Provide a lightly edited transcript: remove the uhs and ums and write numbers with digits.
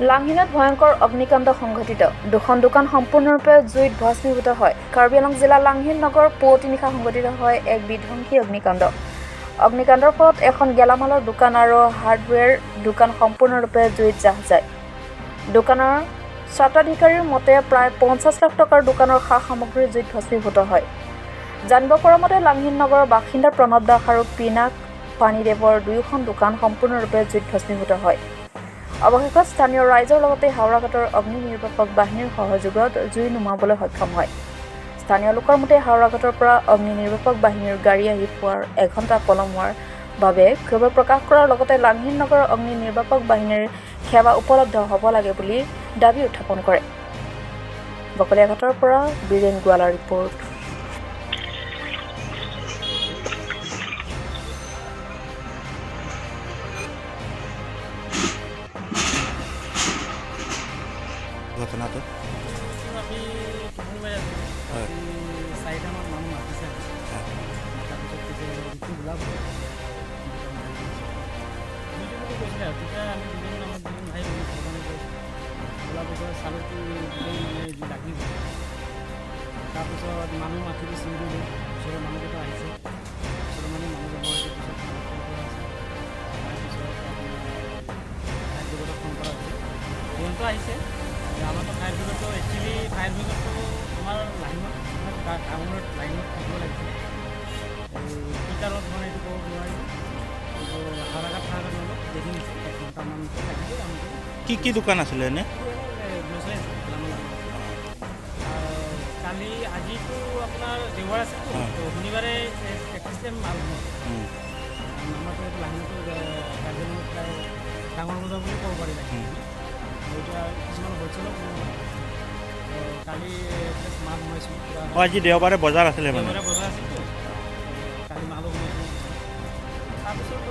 লাংহিনত ভয়ংকৰ অগ্নিকাণ্ড সংঘটিত। দুখন দোকান সম্পূৰ্ণৰূপে জুইত ভস্মীভূত হয়। কাৰ্বি আংলং জিলাৰ লাংহিন নগৰ পুৱতি নিশা সংঘটিত হয় এক বিধ্বংসী অগ্নিকাণ্ড। অগ্নিকাণ্ডৰ ফলত এখন গেলামালৰ দোকান আৰু হাৰ্ডৱেৰ দোকান সম্পূৰ্ণৰূপে জুইত জাহ যায়। দোকানৰ স্বত্বাধিকাৰীৰ মতে প্ৰায় 50 লাখ টকাৰ দোকানৰ সা সামগ্ৰী জুইত ভস্মীভূত হয়। জানিব পৰা মতে লাংহিন নগৰৰ বাসিন্দা প্ৰণৱ দাস আৰু পিনাক পানীদেৱৰ দুয়োখন দোকান সম্পূৰ্ণৰূপে জুইত ভস্মীভূত হয়। অৱশেষত স্থানীয় ৰাইজৰ লগতে হাওৰাঘাটৰ অগ্নি নিৰ্বাপক বাহিনীৰ সহযোগত জুই নুমুৱাবলৈ সক্ষম হয়। স্থানীয় লোকৰ মতে হাওৰাঘাটৰ পৰা অগ্নি নিৰ্বাপক বাহিনীৰ গাড়ী আহি পোৱাৰ এঘণ্টা পলম হোৱাৰ বাবে ক্ষোভ প্ৰকাশ কৰাৰ লগতে লাংহিন নগৰৰ অগ্নি নিৰ্বাপক বাহিনীৰ সেৱা উপলব্ধ হ'ব লাগে বুলি দাবী উত্থাপন কৰে। বকলীয়াঘাটৰ পৰা বীৰেণ গোৱালাৰ ৰিপৰ্ট। ঘটনাটো আমি টোপনি মাৰি আছিলোঁ। হয়। 4টামান মানুহ মাতিছে। তাৰপিছত কৈছে যিটো ওলাব দুইটো বুলি কৈছিলে আৰু তেতিয়া আমি দুজন, আমাৰ দুজন ভাই আমি ঘৰৰ মানুহ গৈছোঁ। ওলোৱাৰ পিছত চালোঁ কি গোটেই মানে জুই লাগি গ'ল। তাৰপিছত মানুহ মাতিলোঁ, চিঞৰিলোঁ, ওচৰৰ মানুহকেইটা আহিছে। ওচৰৰ মানুহ মানুহ জমা হৈছে। পিছত থানাত ফোন কৰা হৈছে। তাৰপিছত আপোনাৰ ফায়াৰ ব্ৰিগেডক ফোন কৰা হৈছে, সিহঁতো আহিছে। আমাৰতো ফায়াৰ ব্ৰিগেডটো, একচুৱেলি ফায়াৰ ব্ৰিগেডটো আমাৰ লাইনত, টাউনত লাইনত থাকিব লাগিছিলে। এই কি কাৰণত হোৱা নাই এইটো ক'ব নোৱাৰিলোঁ, কিন্তু হাওৰাঘাট ফায়াৰ অলপ দেৰি হৈছে, এক ঘণ্টামান লাগিবই আহোঁতে। কি কি দোকান আছিলে এনে? গ্ৰ'চাৰী আছে, গেলামাল দোকান আছে। কালি, আজিতো আপোনাৰ দেওবাৰ আছেতো, তো শনিবাৰে এক্সিষ্টেম মাল সোমাব। আমাৰতো এইটো লাহিনীটো কাৰ্বি আংলঙত প্ৰায় ডাঙৰ বজাৰ বুলি ক'ব পাৰি লাহিনী। এতিয়া কিছুমান হ'লচেলো সোমোৱা। তো কালি ফ্ৰেছ মাল সোমাইছোঁ পূৰা। অঁ, আজি দেওবাৰে বজাৰ আছিলে মানে। দেওবাৰে বজাৰ আছিলতো, কালি মালো সোমাইছোঁ। তাৰপিছত